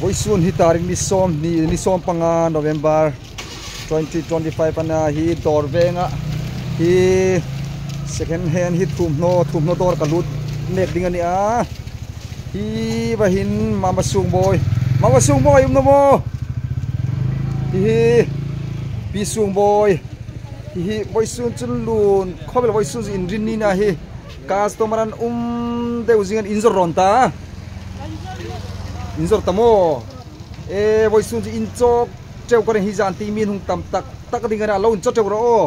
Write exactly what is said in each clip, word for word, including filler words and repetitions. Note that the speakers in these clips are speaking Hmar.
Vawisun hi tarik ni sawmhni, ni sawmpanga November twenty twenty-five a na hi, Dawrvenga hi second hand hi thumhnaw, thumhnaw dawr ka lut mek ding a nih a. Hi va hin Mama Sungbawi. Mama Sungbawi um naw maw? Hi hi Pi Sungbawi. Hi hi vawisun chun lun khawp el, vawisun chu Inrinni a na hi. Customer an um deu zing an, in zawr rawn ta. In zawr ta maw? E, vawisun chu in chawk ṭeu ka ring, hi zan ti mi hung tam tak tak ding a na, lo in chawk ṭeu rawh aw.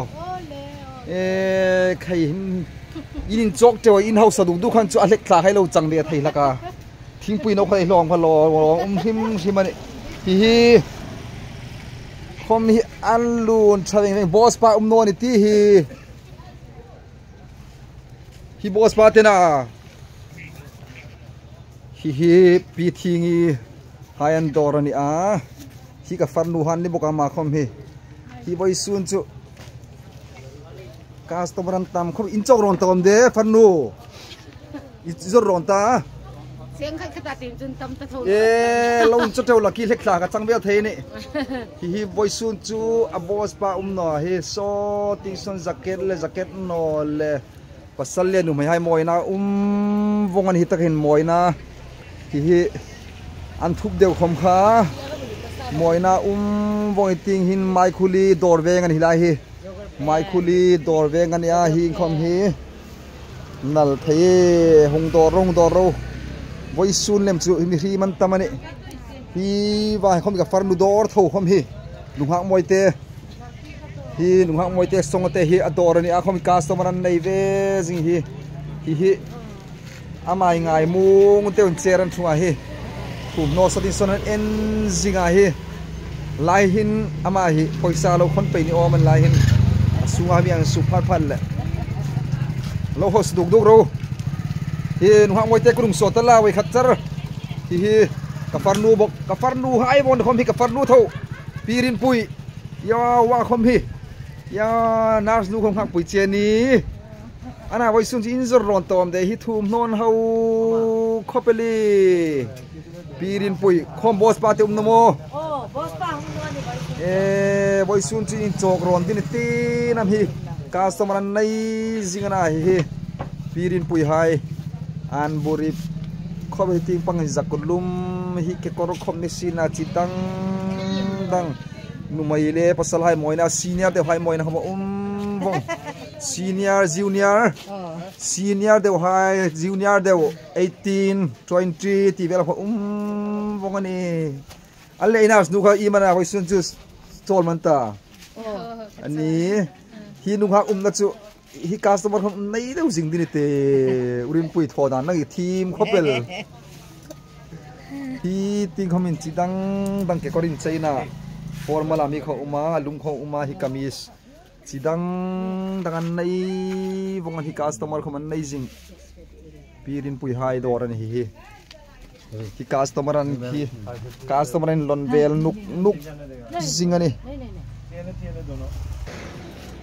E, khai hin in, in chawk ṭeu, in hausa duk duk khan chu a hlek thla hai lo chang ve thei hlak a. Thingpui nawk hai hlawm kha lo, lo um hrim hrim a nih. Hi hi. Khawm hi an lun ṭha veng veng, boss pa um naw ni ti hi. Hi boss pa te a na. Hi hi Pi Thingi hai an dawr a ni a. Hi ka farnu hai a ni bawk a, ama khawm hi. Hi vawisun chu customer an tam khawp, in chawk rawn ta awm de, farnu. I zawr rawn ta. Seng khat khat a tin chun tam ta tho. E, lo in chawk ṭeu la, ki hlek thla ka chang ve thei a nih. Hi hi vawisun chu a boss pa um naw hi, saw ti sawn, jacket le jacket naw le. Pasal le nuhmei hai mawina um vawng a ni, hi tak hin mawina. Hi hi an thup deu khawm kha. Mawina um vawng, i ting hin Maikhuli Dawrveng a ni hi lai hi. Maikhuli Dawrveng a ni a, hi khawm hi. Nal thei e, hung dawr ro, hung dawr ro. Vawisun lem chu mi hrim an tam a nih. Hi va khawm ka farnu dawr tho khawm hi. Nunghak mawi te. Hi nunghak mawi te, song te hi a dawr a ni a, khawm customer an nei ve zing hi. Hi hi. Ama hi ngai mung te un, chair an ṭhung a hi. Thumhnaw sa ding sawn an en zing a hi. Lai hin ama hi pawisa lo khawn pei ni awm a ni lai hin. A sunga mi an suk phat phat le. Lo hos duk duk ro. Hi nunghak mawi te, ka lung sawt ta la, vei khat char. Hi hi. Ka farnu bawk, ka farnu hai bawk khawm hi, ka farnu tho. Pi Rinpui. Ia, wa khawm hi. Ia, nurse nu khawm nghakpui che ni. A na, vawisun chu in zawr rawn ta awm de, hi thumhnaw an hau khawp el. Pi Rinpui khawm boss pa te um naw maw? Oh, boss pa hung naw ni vawisun. E, vawisun chu in chawk rawn ding a ni ti nam hi. Customer an nei zing a na hi hi. Pi Rinpui hai. An buri khawp hi, ting pang hi, zakulum hi, kekawr khawm ni sien a, chi dang dang. Nuhmei le pasal hai mawina, senior deu hai mawina khawm a um vawng. Senior, junior. Oh. Senior deu hai, junior deu, eighteen, twenty ti vel khawm a um vawng a nih. A le, i nurse nu kha i mana vawisun chu chawl man ta. Oh. A ni. Hi nunghak umna chu. Hi customer khawm nei deu zing ding a ni te, u Rinpui, thaw dan nang i thiem khawp el. Hi ting khawm hin chi dang dang, kekawr in cheina, formal a mi khawm a um a, lung khawm a um a, hi kamis. Chi dang dang an nei vawng a, hi customer khawm an nei zing. Pi Rinpui hai dawr a ni hi hi. Hi customer an, hi customer an lawn vel nuk nuk zing a nih.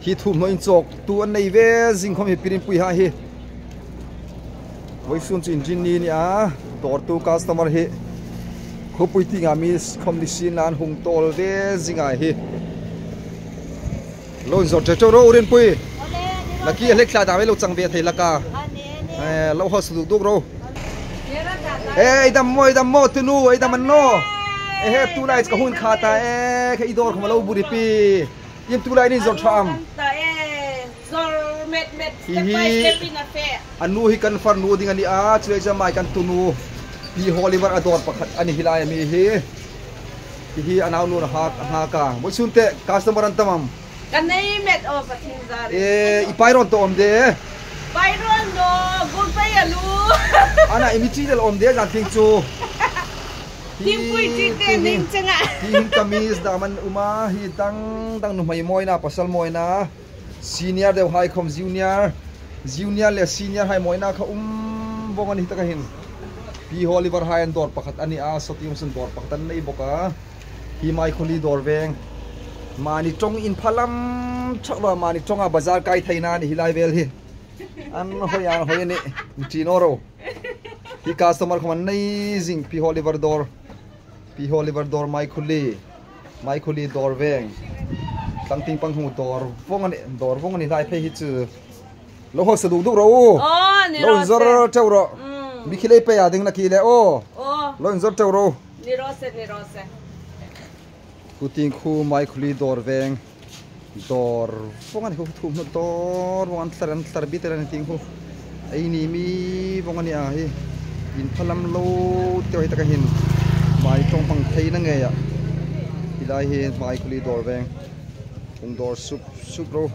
Hi thumhnaw inchawktu an nei ve zing khawm hi Pi Rinpui hai hi. Vawisun chu Inrinni a ni a, dawrtu customer hi khawpui tienga mi khawm ni sien la, an hung tawl ve zing a hi. Lo inzawr ṭeu ṭeu ro u Rinpui. Lucky a hlek thla dam ei lo chang ve thei hlak a. Eh, lo hos duk duk ro. Eh, ei dam maw, ei dam maw, tunu, ei dam an naw. Eh, he, tulai ka hun kha ta, eh, kha i dawr khawm lo buri pi. Iem tulai ni zawr ṭha am? Zawr met met, step by step in a fe. A nu hi kan farnu ding a ni a, chu chu mai kan tunu. Pi Holiver a dawr pakhat a ni hi lai a mi hi. Hi hi a naunu a hak, a hak a. Vawisun te customer an tam am? Kan nei met aw, Pathien zar. Eh, i pai rawn ta awm de. Pai rawn naw, gun pai a lu. Ana, i mi chi del awm de, zan thing chu. Thingpui chi te ning chang a. Hi hin kamis dam an um a, hi dang dang, nuhmei mawina, pasal mawina. Senior deu hai khawm junior. Junior le senior hai mawina kha um vawng a ni taka hin. Pi Holiver hai an dawr pakhat a ni a, sawti um sun dawr pakhat an nei bawk a. Hi Maikhuli Dawrveng. Mani ṭawng in phalam ṭhak lo, mani ṭawnga bazar kai theina a ni hi lai vel hi. An hoi, an hoi a nih. Ṭi naw ro. Hi customer khawm an nei zing, Pi Holiver dawr. Pi Oliver dawr Maikhuli. Maikhuli dawr veng. Tlangting pang hnu dawr vawng a ni, dawr vawng a ni lai phei hi chu. Lo hausa duk duk ro u. Aw, ni ro se. Lo inzawr teu ro. Mm. Mi khi lei pei a ding na ki le aw. Aw. Lo inzawr teu ro. Ni ro se, ni ro se. Khu tieng khu Maikhuli dawr veng. Dawr vawng a ni khu, thu hnu dawr vawng an thlar, an thlar bit a ni tieng khu. Eini mi vawng a ni a hi. Inphalam lo teu hi taka hin. Mai ṭawng pang theina ngei a. Hi lai hi Maikhuli dawr veng. Hung dawr sup sup ro.